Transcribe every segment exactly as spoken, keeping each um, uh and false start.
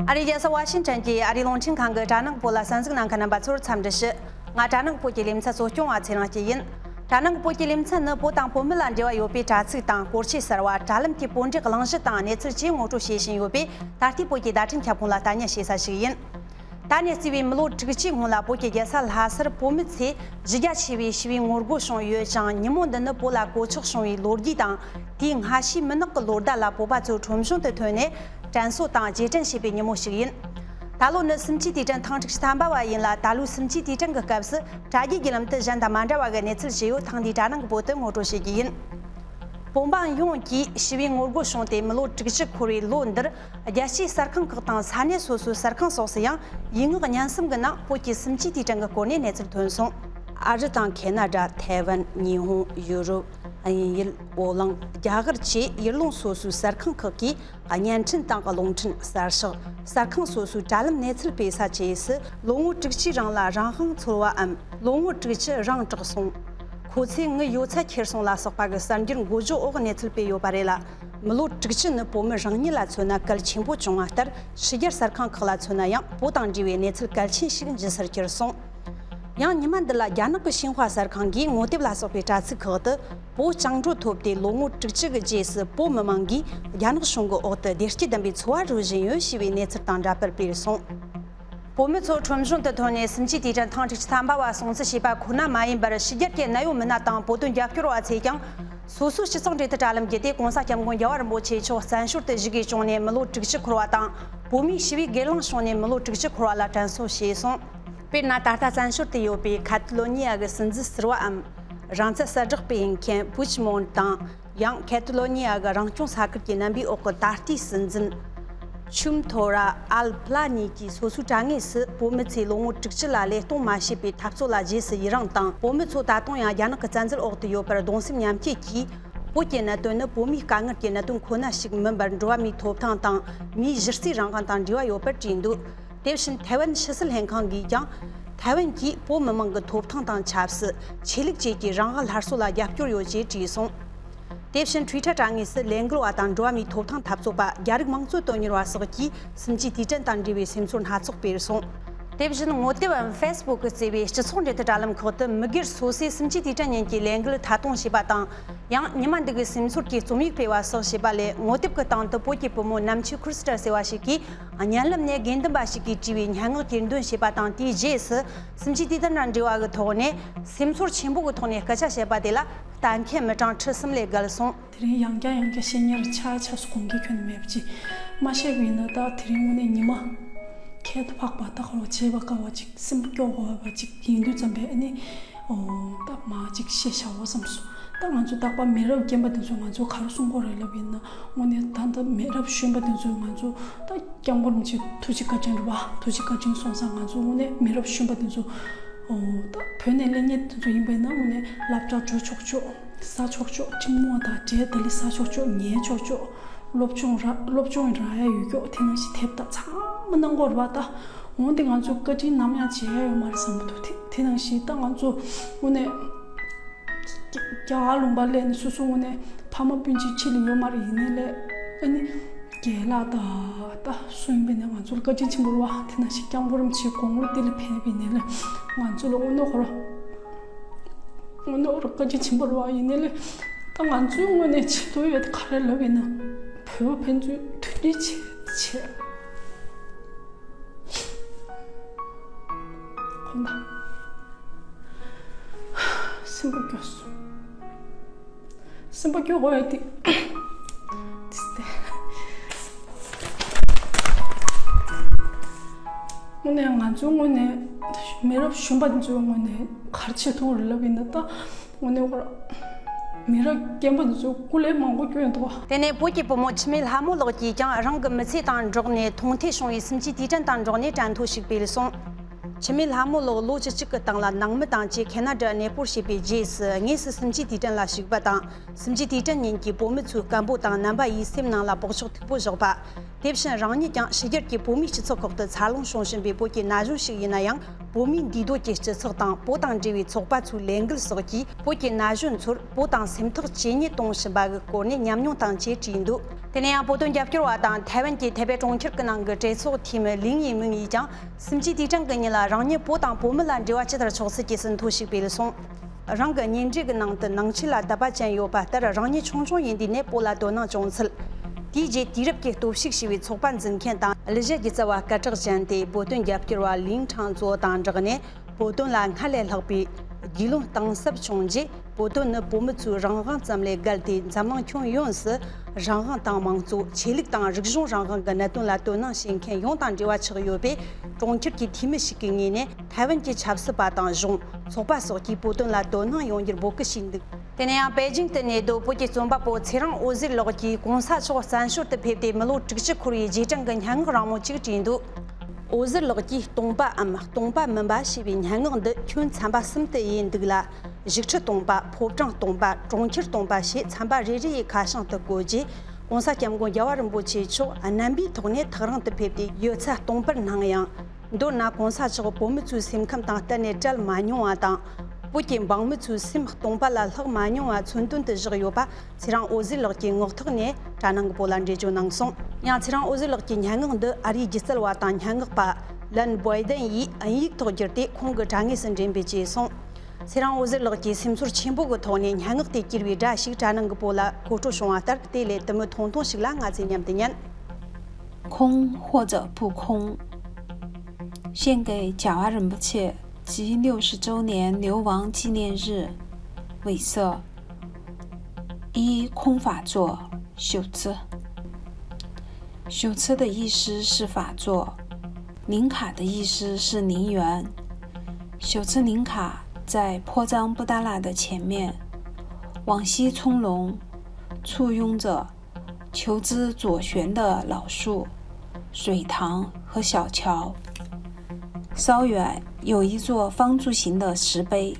ཨ་རིའི་རྒྱལ་ས་ཝ་ཤིང་ཊོན་གྱི་ཨ་རིའི་རླུང་འཕྲིན་ཁང་གི་དྲ་ནང་བོད་ལ་གསན་གཟིགས་གནང་མཁན་རྣམ་པ་ཚོར་འཚམས་འདྲི་ཞུ། ང་དྲ་ནང་བོད་ཀྱི་ལེ་ཚན་གཙོ་སྐྱོང་བ་ཚེ་རིང་སྐྱིད་ཡིན། དྲ་ནང་བོད་ཀྱི་ལེ་ཚན་ནི་བོད་དང་བོད་མི་ལ་འབྲེལ་བ་ཡོད་པའི་དྲ་ཚིགས་དང་སྐོར་ཆས་གསར་བ། དྲ་ལམ་གྱི་བོད་འབྲེལ་གླེང་གཞི་དང་གནས་ཚུལ་བཅས་ངོ་སྤྲོད་བྱེད་བཞིན་ཡོད་པས། ད་ལྟའི་བོད་ཀྱི་བརྡ་འཕྲིན་ཁྱབ་ཁོངས་ལ་ལྟ་ཉན་བྱེད་ས་ཞིག་ཡིན། ད་ནས་བརྩིས་པའི་མི་ལོ་དྲུག་ཅུའི་སྔོན་ལ་བོད་ཀྱི་རྒྱལ་ས་ལྷ་སར་བོད་མི་ཚོས་གཞི་རྒྱ་ཆེ་བའི་ཞི་བའི་ངོ་རྒོལ་བྱུང་ཡོད་ཅིང་། ཉིན་མོ་འདི་ནི་བོད་ལ་གོད་ཆག་བྱུང་བའི་ལོ་རྒྱུས་དང་། དེའི་སྔ་ཕྱིའི་མུན་ནག་གི་ལོ་ཟླ་ལ་བོད་པ་ཚོས་ཁྲོམ་གཞུང་དུ་ཐོན་ནས་དྲན་གསོ་དང་རྗེས་དྲན་བྱེད་པའི་ཉིན་མོ་ཞིག་ཡིན། ད་ལོ་ནི་སུམ་ཅུའི་དུས་དྲན་ཐེངས་དྲུག་ཅུ་ཐམ་པ་བ་ཡིན་ལ། ད་ལོའི་སུམ་ཅུའི་དུས་དྲན་གྱི་སྐབས་སུ་དྲ་རྒྱའི་བརྒྱུད་ལམ་དུ་གཞན་དང་མ་འདྲ་བ་གི་གནས་ཚུལ་ཞིག་ཡོད། ཐེངས་འདིའི་དྲ་ནང་གི་བོད་དུ་ངོ་སྤྲོད་བྱེད་རྒྱུ་ཡིན། བོད་འབངས་ཡོངས་ཀྱིས་ཞི་བའི་ངོ་རྒོལ་བྱུང་སྟེ་མི་ལོ་དྲུག་ཅུ་འཁོར་བའི་ལོ་འདིར། རྒྱལ་སྤྱིའི་གསར་ཁང་ཁག་དང་ས་གནས་སོ་སོའི་གསར་ཁང་སོགས་སུ་ཡང་ཡིག་ངག་བརྙན་གསུམ་གྱི་ནང་བོད་ཀྱི་སུམ་ཅུའི་དུས་དྲན་གྱི་སྐོར་ནས་གནས་ཚུལ་ཐོན་སོང་། ཨ་རི་དང་ཁེ་ན་ཌ། ཐའེ་ཝན། ཉི་ཧོང་། ཡུ་རོབ། དབྱིན་ཡུལ། ཨོ་གླིང་། རྒྱ་གར་བཅས་ཡུལ་ལུང་སོ་སོའི་གསར་ཁང་ཁག་གིས་བརྙན་འཕྲིན་དང་རླུང་འཕྲིན། གསར་ཤོག་གསར་ཁང་སོ་སོའི་དྲ་ལམ་གནས་ཚུལ་སྤེལ་ས་བཅས་སུ། ལོ་ངོ་དྲུག་ཅུའི་རིང་ལ་རང་དབང་འཚོལ་བའམ། ལོ་ངོ་དྲུག་ཅུ་རང་དྲག་སོང་། ཁོ་ཚོས་ངའི་ཡོད་ཚད་ཁྱེར་སོང་ལ་སོགས་པ་གི་གསར་འགྱུར་འགོ་བརྗོད་འོག་གནས་ཚུལ་སྤེལ་ཡོད་པ་རེད་ལ། མི་ལོ་དྲུག་ཅུ་ནི་བོད་མི་རང་ཉིད་ལ་མཚོན་ན་གལ་ཆེན་པོ་བྱུང་བ་ལྟར། ཕྱི་རྒྱལ་གསར་ཁང་ཁག་ལ་མཚོན་ན་ཡང་བོད་དང་འབྲེལ་བའི་གནས་ཚུལ་གལ་ཆེན་ཞིག་འབྱེད་སར་གྱུར་སོང་། ཡང་ཉི་མ་འདི་ལ་རྒྱ་ནག་གི་ཤིན་ཧྭ་གསར་ཁང་གིས་ངོ་དེབ་ལ་སོགས་པའི་དྲ་ཚིགས་ཁག་ཏུ། བོད་བཅིངས་འགྲོལ་ཐོབ་སྟེ་ལོ་ངོ་དྲུག་ཅུ་གི་རྗེས་སུ་བོད་མི་མང་གིས་རྒྱ་ནག་གཞུང་གི་འོག་ཏུ་བདེ་སྐྱིད་ལྡན་པའི་འཚོ་བ་རོལ་བཞིན་ཡོད་ཞེས་པའི་གནས་ཚུལ་དང་འདྲ་པར་སྤེལ་སོང་། བོད་མི་ཚོ་ཁྲོམ་གཞུང་དུ་ཐོན་ནས་སུམ་ཅུའི་དུས་དྲན་ཐེངས་དྲུག་ཅུ་ཐམ་པ་བ་སྲུང་བརྩི་བྱས་པ་ཁོ་ན་མ་ཡིན་པར། ཕྱི་རྒྱལ་གྱི་གནད་ཡོད་མི་སྣ་དང་བོད་དོན་རྒྱབ་སྐྱོར་བ་ཚོས་ཀྱང་སོ་སོའི་སྤྱི་ཚོགས་འབྲེལ་མཐུད་དྲ་ལམ་བརྒྱུད་དེ་༸གོང་ས་༸སྐྱབས་མགོན་རྒྱལ་བ་རིན་པོ་ཆེ་མཆོག་བཙན་བྱོལ་དུ་བཞུགས་ཀྱི་བྱུང་ནས་མི་ལོ་དྲུག་ཅུ་འཁོར་བ་དང་། བོད་མིའི་ཞི་བའི་སྒེར་ལངས་བྱུང་ནས་མི་ལོ་དྲུག་ཅུ་འཁོར་བ་ལ་དྲན་གསོ་བྱས་སོང་། དཔེར་ན། ད་ལྟ་བཙན་བྱོལ་དུ་ཡོད་པའི་ཁ་ཏ་ལོ་ཉི་ཡ་གི་སྲིད་འཛིན་ཟུར་པའམ། རང་བཙན་གསལ་བསྒྲགས་སྤེལ་མཁན་པུཆ་མོན་དང་། ཡང་ཁ་ཏ་ལོ་ཉི་ཡ་གི་རང་སྐྱོང་ས་ཁུལ་གྱི་རྣམ་པའི་འོག་གི་ད་ལྟའི་སྲིད་འཛིན་ཆུམ་ཐོ་ར་ཨལ་པ་ལ་གཉིས་ཀྱིས་སོ་སོའི་དྲ་ངོས་སུ། བོད་མི་ཚོས་ལོ་ངོ་དྲུག་ཅུ་ལ་བློས་གཏོང་མ་བྱས་པའི་འཐབ་རྩོད་ལ་རྗེས་སུ་ཡི་རང་དང་། བོད་མི་ཚོ་ད་དུང་ཡང་རྒྱ་ནག་གི་བཙན་འཛུལ་འོག་ཏུ་ཡོད་པར་གདུང་སེམས་མཉམ་སྐྱེད་ཀྱིས། བོད་ཀྱི་གནད་དོན་ནི་བོད་མིའི་དཀའ་ངལ་གྱི་གནད་དོན་ཁོ་ན་ཞིག་མིན་པར། འགྲོ་བ་མིའི་ཐོབ་ཐང་དང་། མིའི་གཞི་རྩའི་རང་དབང་དང་འབྲེལ་བ་ཡོད་པར་བྲིས་འདུག་དེ་བཞིན་ཐའེ་ཝན་ཕྱི་སྲིད་ལྷན་ཁང་གིས་ཀྱང་། ཐའེ་ཝན་གྱིས་བོད་མི་མང་གི་ཐོབ་ཐང་དང་ཆབ་སྲིད། ཆོས་ལུགས་བཅས་ཀྱི་རང་དབང་སླར་གསོ་ལ་རྒྱབ་སྐྱོར་ཡོད་ཅེས་བྲིས་སོང་། དེ་བཞིན་ཊུའི་ཊར་དྲ་ངོས་སུ་ལས་འགུལ་བ་དང་འགྲོ་བ་མིའི་ཐོབ་ཐང་འཐབ་རྩོད་པ། རྒྱ་རིགས་མང་གཙོའི་དོན་གཉེར་བ་སོགས་ཀྱིས་སུམ་ཅུའི་དུས་དྲན་དང་འབྲེལ་བའི་སེམས་ཚོར་སྣ་ཚོགས་སྤེལ་སོང་། དེ་བཞིན་ངོ་དེབ་ཨམ་ཕེ་སི་བུག་གིས་གཙོས་པའི་སྤྱི་ཚོགས་འབྲེལ་མཐུད་དྲ་ལམ་ཁག་ཏུ་མི་སྒེར་སོ་སོས་སུམ་ཅུའི་དུས་དྲན་ཉིན་གྱི་ལས་འགུལ་མཐའ་གཏོང་བྱས་པ་དང་། ཡང་ཉི་མ་འདི་གི་སེམས་ཚོར་གྱི་རྩོམ་ཡིག་སྤེལ་བ་སོགས་བྱས་པ་ལས། ངོ་དེབ་ཀྱི་སྟེང་དུ་བོད་ཀྱི་བུ་མོ་ནམ་ཆོས་ཁུར་སི་ཊར་ཟེར་བ་ཞིག་གིས། བརྙན་ལམ་ནས་དགེ་འདུན་པ་ཞིག་གིས་བྲིས་པའི་སྙན་ངག་གྱེར་འདོན་བྱས་པ་དང་། དེའི་རྗེས་སུ་སུམ་ཅུའི་དུས་དྲན་དང་འབྲེལ་བ་གི་ཐོག་ནས་སེམས་ཚོར་ཆེན་པོ་གི་ཐོག་ནས་སྐད་ཆ་བཤད་པ་དེ་ལ་ལྟ་མཁན་མི་གྲངས་ཁྲི་གསུམ་ལས་བརྒལ་སོང་། དེ་རིང་ཡང་བསྐྱར་ཡང་བསྐྱར་བཤད་ཉེར་ཆ་ཆ་སུ་དགོངས་འགལ་ཁྱོན་ནས་མེད་པ་ཅིག་མ་བཤད་པ་ཡིན་ན། ད་དེ་རིང་དངོས་གནས་ཉི་མ་ཁྱད་དུ་འཕགས་པ། ད་ག་རེ་བྱེད་པ་དཀའ་བ་ཅིག་སེམས་སྐྱོ་དགོས་པ་ཅིག་ཡིན་དུས་ཙམ་པས། ཨ་ནི་ཨོ་ད་མ་ཅིག་བཤད་བྱའོ་བསམ་སོང་། ད་ང་ཚོ་རྟག་པར་མི་རབས་རྒན་པ་དེ་ཚོས་ང་ཚོ་ག་རེ་གསུང་གི་ཡོད་རེད་ལབ་ཡིན་ན། དངོས་གནས་ད་ལྟ་མི་རབས་གཞོན་པ་དེ་ཚོས་ང་ཚོ་ད་སྐྱབས་མགོན་རིན་པོ་ཆེ་ཐུགས་རྗེ་བཀའ་དྲིན་རེད་པ། ཐུགས་རྗེ་བཀའ་དྲིན་སོང་ཙང་། ང་ཚོ་དངོས་གནས་མི་རབས་གཞོན་པ་དེ་ཚོ་ཨོ་ད་བོད་ནས་སླེབས་མཁན་དེ་ཚོ་ཡིན་པ་ཡིན་ན། དངོས་གནས་སློབ་གྲྭ་འགྲོ་ཆོག་ཆོག་ཟ་ཆོག་ཆོག་ཁྲིམས་དང་འབྲེལ་ད་ལི་ཟ་ཆོག་ཆོག་ཉལ་ཆོག་ཆོག་སློབ་སྦྱོང་རག་སློབ་སྦྱོང་རག་ཡ་ཡོད་ཀྱོག་དེ་ནང་བཞིན་དེབ་ད་ཚང་མ་གནང་གི་ཡོད་རེད་པ། ད་འོན་ཏེ་ང་ཚོ་བཀའ་དྲིན་ནམ་ཡང་བརྗེད་ཡ་ཡོད་མ་རེད་བསམ་གྱི་འདུག་དེ་དེ་ནང་བཞིན་ད་ང་ཚོ་དངོས་གནས་རྒྱ་གར་ལུང་པ་སླེབས་ནས་སོ་སོ་དངོས་གནས་ཕ་མ་སྤུན་མཆེད་ཕྱི་ལ་ཡོད་མ་རེད། ཡིན་ནའི་ལས་ཨ་ནི་རྒན་ལགས་ད་ད་སུ་ཡིན་པ་ཡིན་ནའི་ང་ཚོ་ལ་བཀའ་དྲིན་ཆེན་པོ་རེད་པ། དེ་ནང་བཞིན་སྐྱབས་མགོན་རིན་པོ་ཆེའི་དགུང་ལོ་དེ་ལ་ཕེབས་པ་ཡིན་ནའི་ལས་ང་ཚོ་ལ་དངོས་གནས་ཁོ་རང་དངོས་གནས་ཁོ་རང་བཀའ་དྲིན་ཆེན་པོ་རེད་པ། ཡིན་ནའི་ལས་ད་ང་ཚོའི་དངོས་གནས་བྱེད་ཐུབ་ཡོད་དེ་ག་རེ་ལབ་ཡིན་ན། བོད་པ་ཕན་ཚུན་མཐུན་སྒྲིལ་བྱེད་བྱེད། ཁོ་ན་སེམས་པ་སྐྱོ་སོང་། སེམས་པ་སྐྱོ་དགོས་ཡ་དེ། དེ་སྟེ། དངོས་གནས་ང་ཚོའི་ངོས་ནས་མི་རབས་གཞོན་པ་འདི་ཚོའི་ངོས་ནས་ག་རེ་བྱེད་ཐུབ་རེད་ལབ་ཡིན་ན། ད་དངོས་གནས་ཁོ་རང་མི་རབས་རྒན་པ་འདི་ཚོ་སྐུ་ལས་མང་པོ་སྐྱོན་འདུག་བ། དེ་ནས་བོད་ཀྱི་བུ་མོ་འཆི་མེད་ལྷ་མོ་ལགས་ཀྱིས་ཀྱང་རང་གི་མི་ཚེ་དང་འགྲོགས་ནས་མཐོང་ཐོས་བྱུང་བའི་སུམ་ཅུའི་དུས་དྲན་དང་འགྲོགས་ནས་དྲན་ཐོ་ཞིག་སྤེལ་སོང་། འཆི་མེད་ལྷ་མོ་ལགས་ལོ་བཅུ་གཅིག་གི་སྟེང་ལ་ནང་མི་དང་བཅས་ཁེ་ན་ཌར་གནས་སྤོར་བྱས་པའི་རྗེས་སུ། དངོས་སུ་སུམ་ཅུའི་དུས་དྲན་ལ་ཞུགས་པ་དང་། སུམ་ཅུའི་དུས་དྲན་ཉིན་གྱི་བོད་མི་ཚོའི་སྐད་འབོད་དང་རྣམ་པ་ཡིས་སེམས་ནང་ལ་བག་ཆགས་མཐུག་པོ་བཞག་པ། དེ་བཞིན་རང་ཉིད་ཀྱང་ཕྱི་རྒྱལ་གྱི་བོད་མིའི་སྤྱི་ཚོགས་ཁག་ཏུ་འཚར་ལོངས་བྱུང་བཞིན་པའི་བོད་ཀྱི་ན་གཞོན་ཞིག་ཡིན་ན་ཡང་། བོད་མིའི་འདུས་སྡོད་ཀྱི་སྤྱི་ཚོགས་དང་བོད་དང་འབྲེལ་བའི་ཚོགས་པ་ཚོའི་ལས་འགུལ་སོགས་ཀྱིས་བོད་ཀྱི་ན་གཞོན་ཚོར་བོད་དང་སེམས་ཐག་ཇེ་ཉེ་གཏོང་བཞིན་པ་གི་སྐོར་ནས་ཉམས་མྱོང་དང་བཅས་བྲིས་འདུག་དེ་ནས་ཡང་བོད་དོན་རྒྱབ་སྐྱོར་བ་དང་ཐའེ་ཝན་གྱི་ཐའེ་པེ་གྲོང་ཁྱེར་གྱི་ནང་གི་གྲོས་ཚོགས་འཐུས་མི་ལིང་ཡི་མིང་ཡིས་ཀྱང་སྲིད་འཛིན་ཏི་ཀྲང་གི་ཉིན་ལ་རང་ཉིད་བོད་དང་བོད་མི་ལ་འབྲེལ་བ་ཇི་ལྟར་ཆོག་སྲིད་ཀྱི་ཟིན་ཐོ་ཞིག་སྤེལ་སོང་། རང་གི་བརྙན་འཕྲིན་གྱི་ནང་དུ་ནང་ཆོས་ལ་དད་པ་ཅན་ཡོད་པ་ལྟར་རང་ཉིད་ཆུང་ཆུང་ཡིན་དུས་ནས་བོད་ལ་དོ་སྣང་བྱུང་ཚུལ། དེའི་རྗེས་དུས་རབས་ཀྱི་སྟོབས་ཤུགས་ཞེས་པའི་ཚོགས་པ་འཛིན་མཁན་དང་གླུ་གཞས་སྒྱུ་རྩལ་བ་སྐད་གྲགས་ཅན་དེ་བོད་དོན་རྒྱབ་སྐྱོར་བ་ལིང་ཁྲང་ཙོ་དང་སྦྲགས་ནས་བོད་དོན་ལ་སྔར་ལས་ལྷག་པའི་རྒྱུས་ལོན་གཏིང་ཟབ་བྱུང་རྗེས། བོད་དོན་ནི་བོད་མི་ཚོའི་རང་དབང་ཙམ་ལས་བརྒལ་ཏེ་འཛམ་གླིང་ཁྱོན་ཡོངས་སུ་རང་དབང་དང་མང་གཙོ། ཆོས་ལུགས་དང་རིག་གཞུང་རང་དབང་གི་གནད་དོན་ལ་དོ་སྣང་བྱེད་མཁན་ཡོངས་དང་འབྲེལ་བ་ཆགས་ཡོད་པས། གྲོང་ཁྱེར་གྱི་འཐུས་མི་ཞིག་གི་ངོས་ནས་ཐའེ་ཝན་གྱི་ཆབ་སྲིད་པ་དང་གཞུང་། ཚོགས་པ་སོགས་ཀྱིས་བོད་དོན་ལ་དོ་སྣང་ཡོང་རྒྱུར་འབོད་སྐུལ་ཞུས་འདུག་དེ་ནས་ཡང་པེ་ཅིང་དུ་གནས་སྡོད་བོད་ཀྱི་རྩོམ་པ་པོ་ཚེ་རིང་འོད་ཟེར་ལགས་ཀྱིས་གོང་ས་མཆོག་བཙན་བྱོལ་དུ་ཕེབས་ཏེ་མི་ལོ་དྲུག་ཅུ་འཁོར་བའི་རྗེས་དྲན་གྱི་སྙན་ངག་རིང་མོ་ཅིག་བྲིས་འདུག་འོད་ཟེར་ལགས་ཀྱིས་སྟོང་པའམ་སྟོང་པ་མིན་པ་ཞེས་པའི་སྙན་ངག་འདི་ཁྱོན་ཚན་པ་གསུམ་དུ་དབྱེ་འདུག་ལ། བཞུགས་ཁྲི་སྟོང་པ། ཕོ་བྲང་སྟོང་པ། གྲོང་ཁྱེར་སྟོང་པ་ཞེས་ཚན་པ་རེ་རེ་ཡི་ཁ་བྱང་དུ་བཀོད་རྗེས། ྋགོང་ས་ྋསྐྱབས་མགོན་རྒྱལ་བ་རིན་པོ་ཆེ་མཆོག་རྣམ་པའི་ཐོག་ནས་ཐག་རིང་དུ་ཕེབས་ཏེ་ཡོད་ཚད་སྟོང་པར་སྣང་ཡང་། མདོར་ན་ྋགོང་ས་མཆོག་བོད་མི་ཚོའི་སེམས་ཁམས་དང་གཏན་ནས་བྲལ་མ་མྱོང་བ་དང་། བོད་ཀྱི་འབངས་མི་ཚོའི་སེམས་སྟོང་པ་ལ་ལྷག་མ་མྱོང་བ་མཚོན་དོན་དུ་བཞག་ཡོད་པ། ཚེ་རིང་འོད་ཟེར་ལགས་ཀྱིས་ངག་ཐོག་ནས་དྲ་ནང་གི་བོད་ལ་འགྲེལ་བརྗོད་གནང་སོང་། ཡང་ཚེ་རིང་འོད་ཟེར་ལགས་ཀྱི་སྙན་ངག་འདི་ཨ་རིའི་སྒྱུ་རྩལ་བ་དང་སྙན་ངག་པ་ལན་བོའེ་ཌེན་ཡིས་དབྱིན་ཡིག་ཐོག་བསྒྱུར་ཏེ་ཁོང་གི་དྲ་ངོས་སུ་འགྲེམས་སྤེལ་བྱས་སོང་། ཚེ་རིང་འོད་ཟེར་ལགས་ཀྱིས་སེམས་ཚོར་ཆེན་པོ་གི་ཐོག་ནས་སྙན་ངག་དེ་གྱེར་བའི་སྒྲ་ཞིག་དྲ་ནང་གི་བོད་ལ་མཁོ་སྤྲོད་བྱུང་བ་ལྟར། དེ་ལས་དུ་མའི་ཐུང་ཐུང་ཞིག་ལ་ང་ཚོས་མཉམ་དུ་ཉན།空或者不空，献给甲二人不切及六十周年流亡纪念日。 尾色。一、空法座，宿巖。宿巖的意思是法座，宁卡的意思是宁园。宿巖宁卡在坡樟布达拉的前面，往西葱茏，簇拥着求知左旋的老树、水塘和小桥。稍远有一座方柱形的石碑，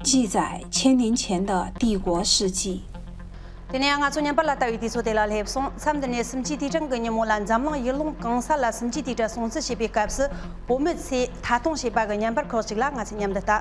记载千年前的帝国事迹。 དེ་ནས་ང་ཚོ་བརྙན་པར་ལ་ལྟ་བའི་དུས་ཚོད་དེ་ལ་སླེབས་སོང་། མཚམས་འདི་ནས་སྲིད་འཛིན་ཏི་ཀྲང་གི་ཉིན་མོ་ལ་འཛམ་གླིང་ཡུལ་ལུང་གང་ས་ལ་སྲིད་འཛིན་ཏི་ཀྲང་སྲུང་བརྩི་བྱེད་པའི་སྐབས་སུ་བོད་མི་ཚོས་མཐའ་གཏོང་བྱས་པ་གི་བརྙན་པར་ཁག་ཅིག་ལ་ང་ཚོས་མཉམ་དུ་ལྟ།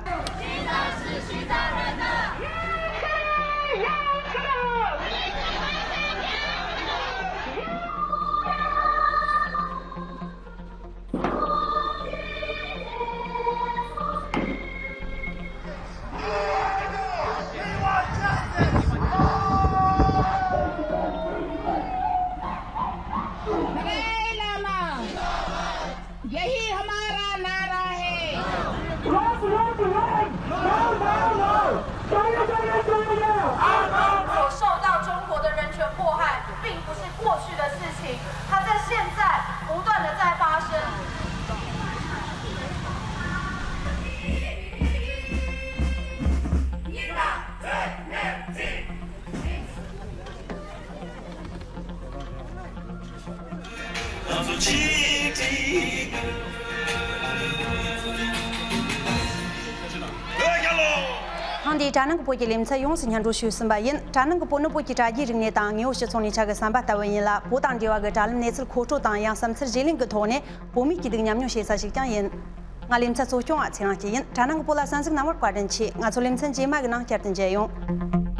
所受到中国的人权迫害，并不是过去的事情，它在现在不断的在发生。 ཐེངས་འདིའི་དྲ་ནང་གི་བོད་ཀྱི་ལེ་ཚན་ཡོངས་སུ་སྙན་སྒྲོན་ཞུས་ཟིན་པ་ཡིན། དྲ་ནང་གི་བོད་ནི་བོད་ཀྱི་དྲ་རྒྱའི་རིག་གནས་དང་དངོས་ཡོད་སྤྱི་ཚོགས་ནས་ཆ་གི་བསམ་པ་ལྟ་བུ་ཡིན་ལ། བོད་དང་འབྲེལ་བ་གི་དྲ་ལམ་གནས་ཚུལ་མཁོ་སྤྲོད་དང་ཡང་བསམ་ཚུལ་བརྗེ་ལེན་གྱི་ཐོག་ནས་བོད་མིའི་སྐྱིད་སྡུག་མཉམ་མྱོང་བྱེད་ས་ཞིག་ཀྱང་ཡིན། ང་ལེ་ཚན་གཙོ་སྐྱོང་བ་ཚེ་རིང་སྐྱིད་ཡིན། དྲ་ནང་གི་བོད་ལ་གསན་གཟིགས་གནང་བར་བཀའ་དྲིན་ཆེ། ང་ཚོ་ལེ་ཚན་རྗེས་མ་གི་ནང་བསྐྱར་དུ་མཇལ་ཡོང་།